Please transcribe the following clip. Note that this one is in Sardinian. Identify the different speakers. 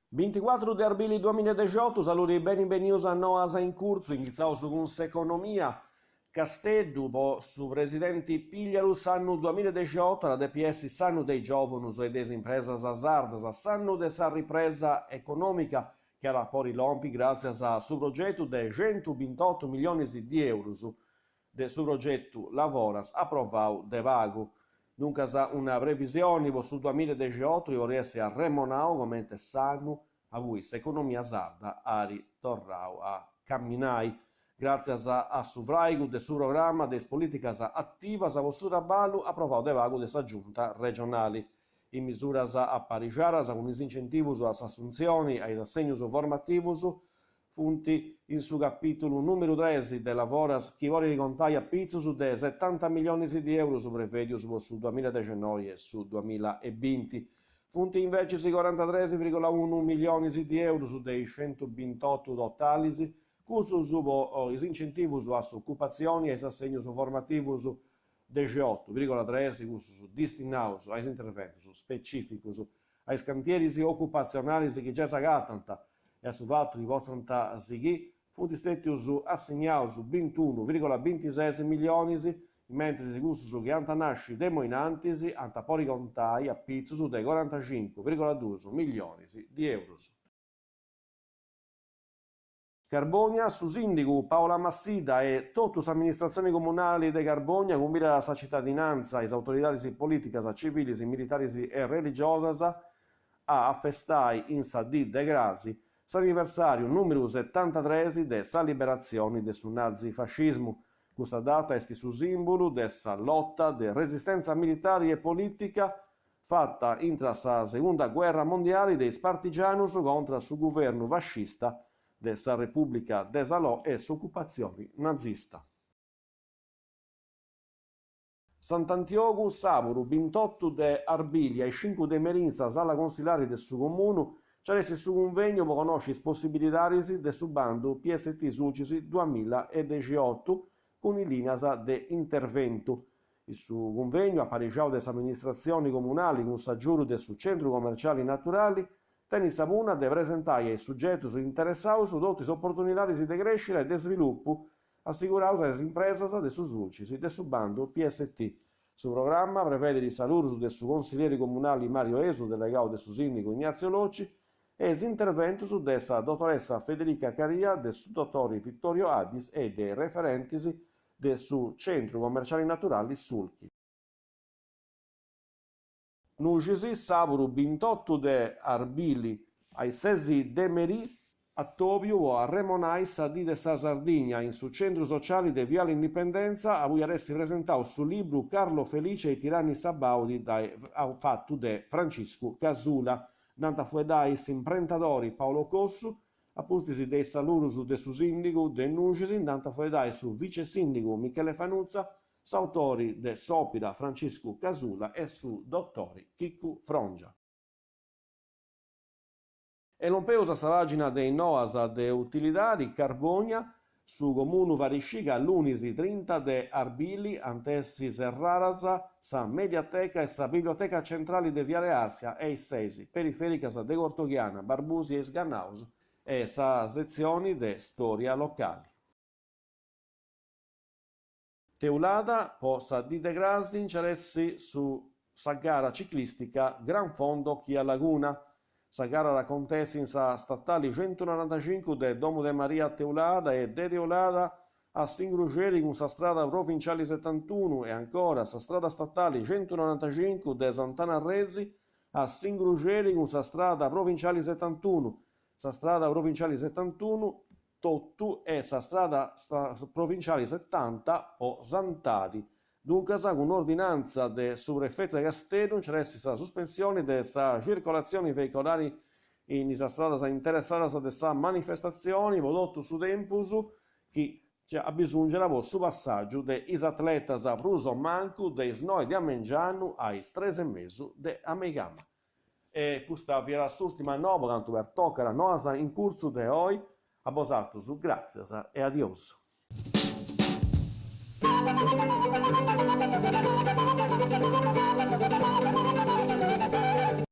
Speaker 1: Binticuatru de arbili duamillaedexiotu, saludi e beni benius a Noas in Curtzu, inghitzaus cun s'economia. Casteddu, po su presidenti Pigliaru s'annu duamillaedexiotu at a depi essi s'annu de is giòvunus e de is impresas sardas, s'annu de sa ripresa econòmica chi at a podi lompi gràtzias a su progetu de centubintotu millionis di eurus de su progetu Lavoras aprovau de pagu. Duncas una previsioni po su duamillaedexiotu chi podit essi arremonau comente s'annu abui s'economia sarda at torrau a camminai gràtzias a su fràigu de su programma de is polìticas ativas po su traballu aprovau de pagu de sa Giunta regionali. Is misuras aparixadas cun is incentivus a s'assuntzioni e is assegnus formativus funt in su capìtulu nùmeru tres de Lavoras chi podit contai a pitzus de setanta millionis di eurus prevèdius po su duamillaedexennoi e su duamillaebinti. Funt invecis corantatres virgola unu millionis di eurus de is centubintotu totalis cussus po is incentivus a s'ocupatzioni e is assegnus formativus, dexiotu virgola tres cussus distinaus a is interventus specìficus a is cantieris ocupatzionalis chi giai s'agatant e a su fatu chi potzant sighì, funt stètius assignaus bintunu virgola bintises millionis, mentris cussus chi ant a nasci de imoi in antis ant a podi contai a pitzus de corantacincu virgola duus millionis di eurus. Carbònia, Su sìndigu Paola Massidda e totu s'amministratzioni comunali de Carbònia cumbidat sa citadinantza, is autoridadis polìticas, civilis, militaris e religiosas a afestai in sa dì de crasi s'anniversàriu nùmeru setantatres de sa liberatzioni de su nazifascismu. Custa data est su sìmbulu de sa lota de resistentza militari e polìtica fata intra sa segunda guerra mondiali de is partigianus contra su guvernu fascista de sa Repùblica de Salò e s'ocupatzioni nazista. Sant'Antiogu, sàburu bintotu de arbili a is cincu de merì in sa sala consilari de su Comunu nci at essi su cunvegnu po connosci is possibilidadis de su bandu PST Sulcis duamillaedexiotu cun is lìnias de interventu. In su cunvegnu, aparixau de s'amministratzioni comunali cun s'agiudu de su Centru Commerciali Naturali, tenit sa punna de presentai a is sugetus interessaus totu is oportunidadis de crèscida e de svilupu assiguraus a is impresas de su Sulcis de su bandu PST. Su programma prevedit is saludus de su consilleri comunali Mario Esu, delegau de su sìndigu Ignazio Locci, e is interventus de sa dotoressa Federica Caria, de su dotori Vittorio Addis e de is referentis de su Centru Commerciali Naturali Sulchi. Nuxis, sàburu bintotu de arbili a is ses de merì, atòbiu po arremonai sa Dì de sa Sardigna in su Centru Sociali de Viale Indipendenza abui at essi presentau su libru Carlo Felice e i tiranni sabaudi dae fatu de Franciscu Casula. Nd'ant a fueddai s'imprentadori Paolo Cossu, A pustis de is saludus de su sìndigu de Nuxis nd'ant a fueddai su vice-sìndigu Michele Fanuzza, s'autori de s'òpira Franciscu Casula e su dotori Chiccu Frongia. E lompeus a sa pàgina de is noas de utilidadi, Carbònia, Su Comunu fait scì ca lunis trinta de arbili ant essi serradas sa Mediateca e sa Biblioteca Centrali de Viale Arsia e is seis perifèricas de Cortoghiana, Barbusi e Is Gannaus e sa setzioni de Stòria Locali. Teulada, po sa dì de crasi nci at essi su sa gara ciclìstica Gran Fondo Chia Laguna. Sa gara at a acontessi in sa statali centunorantacincu de Domu de Maria a Teulada e de Teulada a s'ingruxeri cun sa strada provinciali setantunu e ancora sa strada statali centunorantacincu de Sant'Anna Arresi a s'ingruxeri cun sa strada provinciali setantunu, sa strada provinciali setantunu totu e sa strada provinciali setanta po Santadi. Duncas, cun ordinantza de su prefetu de Casteddu nci at essi sa suspensioni de sa circolatzioni veicolari in is stradas interessadas de sa manifestatzioni po totu su tempus chi abisùngiat po su passàgiu de is atletas prus o mancu de is noe de a mengianu a is tres e mesu de a meigama. E custa fiat s'ùrtima noa po cantu pertocat noas in curtzu de oi. A bosatrus gràtzias e adiosu.